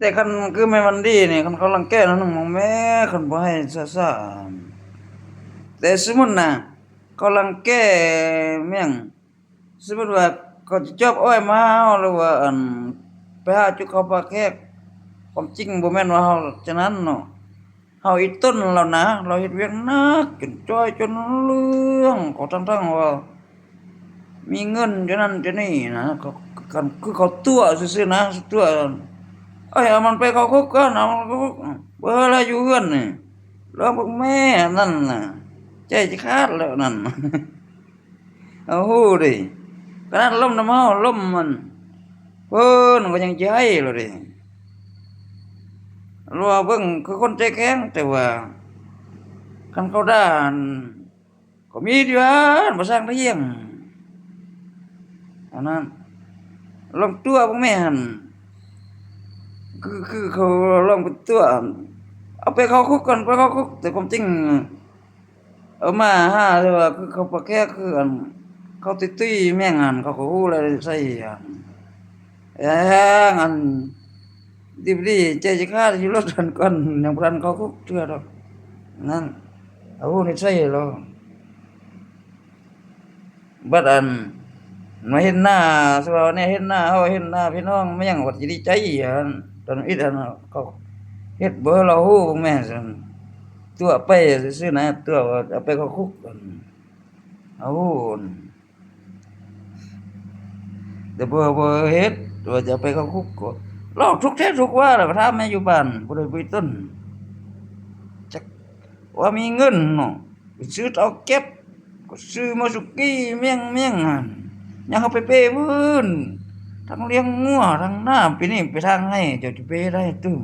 ແຕ່ຄັນຄືແມ່ນວັນດີນີ້ ຄັນເຂົາລັງແກໜ້ອຍໜຶ່ງ ແມ່ ຄັນບໍ່ໃຫ້ຊ້າໆ ແຕ່ສົມມຸດນະ ເຂົາລັງແກແມ່ງ ສົມມຸດວ່າເຂົາຈະຈອບອ້ອຍມາເຮົາ ຫຼືວ່າ ອັນ ໄປຫາຈຸເຂົ້າປາກແຂກ ຄວາມຈິງບໍ່ແມ່ນວ່າເຮົາຈະນັ້ນເນາະ ເຮົາອີ່ຕົນລາວນະ ລາວເຮັດວຽກໜັກຈົນຈ່ອຍຈົນເຫຼືອງ ເຂົາທັງໆວ່າ ມີເງິນຈະນັ້ນຈະນີ້ນະ ເຂົາ ຄັນຄືເຂົາຕົວະຊື່ໆນະ ຕົວະ ເອີຍ ເອົາມັນໄປເຂົ້າຄຸກກ່ອນ ເອົາມັນເຂົ້າຄຸກ ເບິ່ງລະຢູ່ເຮືອນນີ້ ລອງເບິ່ງແມ່ນັ້ນນະ ໃຈຈະຂາດແລ້ວນັ້ນ ເຮົາຮູ້ເດ້ ຂະໜາດລົມນຳເຮົາ ລົມມັນ ເພິ່ນກໍຍັງຈະໃຫ້ແລ້ວເດ້ ລາວເບິ່ງຄືຄົນໃຈແຂງ ແຕ່ວ່າ ຄັນເຂົາດ່າ ກໍມີຢູ່ຫັ້ນ ບໍ່ສ້າງໄດ້ຫຍັງ ອັນນັ້ນ ລອງຕົວະເບິ່ງແມ່ຫັ້ນ ຄື ຄືເຂົາລອງໄປຕົວະ ເອົາໄປເຂົ້າຄຸກກ່ອນ ໄປເຂົ້າຄຸກ ແຕ່ຄວາມຈິງ ເອົາມາຫາ ຫຼືວ່າຄືເຂົາປາກແຂກ ຄື ອັນ ເຂົາຕຸ້ຍໆແມ່ງຫັ້ນ ເຂົາກໍຮູ້ແລ້ວ ໃສ່ອັນ ແຮງ ອັນ ດີບດີ ໃຈຈະຂາດຢູ່ລົດຫັ້ນກ່ອນ ຍັງບໍ່ທັນເຂົ້າຄຸກເທື່ອດອກ ນັ້ນ ເອົາຮູ້ນິໄສລາວ ບັດອັນ ມາເຫັນໜ້າ ສະວ່າແນວເຫັນໜ້າເຮົາ ເຫັນໜ້າພີ່ນ້ອງ ແມ່ນຫຍັງ ບັດຊິດີໃຈ ອັນ ຕອນອິດ ອັນ ເຂົາເຮັດບໍ່ໃຫ້ລາວຮູ້ ແມ່ນຊັ້ນ ຕົວະໄປຊື່ໆນະ ຕົວະວ່າເອົາໄປເຂົ້າຄຸກ ອັນ ເອົາ ແຕ່ບໍ່ ບໍ່ເຮັດ ວ່າຈະໄປເຂົ້າຄຸກ ກໍລອກທຸກແທ້ທຸກວ່າ ແລ້ວກໍຖາມແມ່ຢູ່ບ້ານ ຜູ້ໃດຜູ້ຕົນ ຈັກວ່າມີເງິນເນາະ ໄປຊື້ເຕົາແກັບ ກໍຊື້ມາສຸກີ້ ມຽງໆຫັ້ນ ຍັງເອົາໄປເປພື້ນ ທັງລ້ຽງງົວ ທັງນາ ປີນີ້ໄປທາງໄຮ່ ເຈົ້າຈະເປໄດ້ຕື່ມ